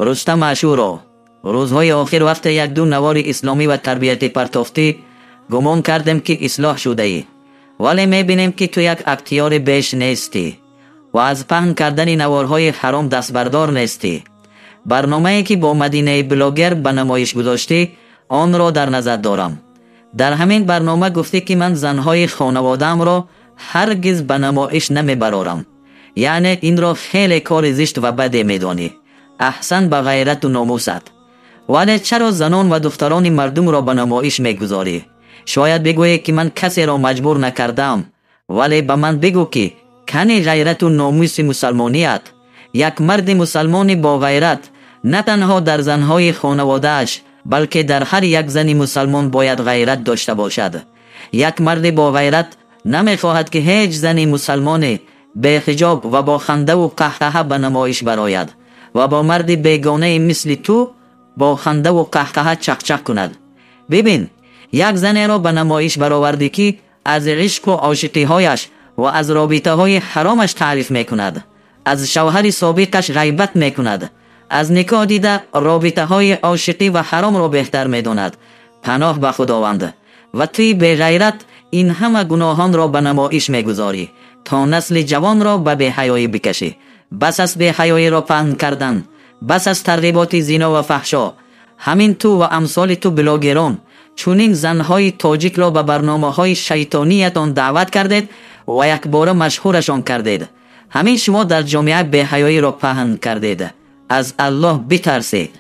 Рустам Ашӯро, рӯзҳои охир вақте як-ду навори исломӣ ва тарбиятӣ партофтӣ, гумон кардем, ки ислоҳ шудаӣ. Вале мебинем, ки ту як актёри беш нестӣ ва аз паҳн кардани наворҳои ҳаром дастбардор нестӣ. Барномае ки бо Мадинаи блогер ба намоиш гузоштӣ, онро дар назар дорам. Дар ҳамин барнома гуфтӣ, ки ман занҳои хонаводаамро ҳаргиз ба намоиш намебарорам. Яъне инро хеле кори зишт ва баде медонӣ. Аҳсан ба ғайрату номусат. Вале чаро занон ва духтарони мардумро ба намоиш мегузорӣ? Шояд бигӯӣ, ки ман касеро маҷбур накардаам, вале ба ман бигӯ, ки кани ғайрату номуси мусалмоният? Як марди мусалмони бо ғайрат на танҳо дар занҳои хонаводааш, балки дар ҳар як зани мусалмон бояд ғайрат дошта бошад. Як марди бо ғайрат намехоҳад, ки ҳеҷ зани мусалмоне беҳиҷоб ва бо хандаву қаҳқаҳа ба намоиш барояд ва бо марди бегонае мисли ту бо хандаву қаҳқаҳа чақчақ кунад. Бибин, як занеро ба намоиш баровардӣ, ки аз ишқу ошиқиҳояш ва аз робитаҳои ҳаромаш таъриф мекунад, аз шавҳари собиқаш ғайбат мекунад, аз никоҳ дида робитаҳои ошиқӣ ва ҳаромро беҳтар медонад. Паноҳ ба Худованд. Ва туи беғайрат ин ҳама гуноҳонро ба намоиш мегузорӣ, то насли ҷавонро ба беҳаёӣ бикашӣ. Бас аст беҳаёиро паҳн кардан, бас аст тарғиботи зино ва фаҳшо. Ҳамин ту ва амсоли ту блогерон чунин занҳои тоҷикро ба барномаҳои шайтониятон даъват кардед ва якбора машҳурашон кардед. Ҳамин шумо дар ҷомеа беҳаёиро паҳн кардед. Аз Аллоҳ битарсед.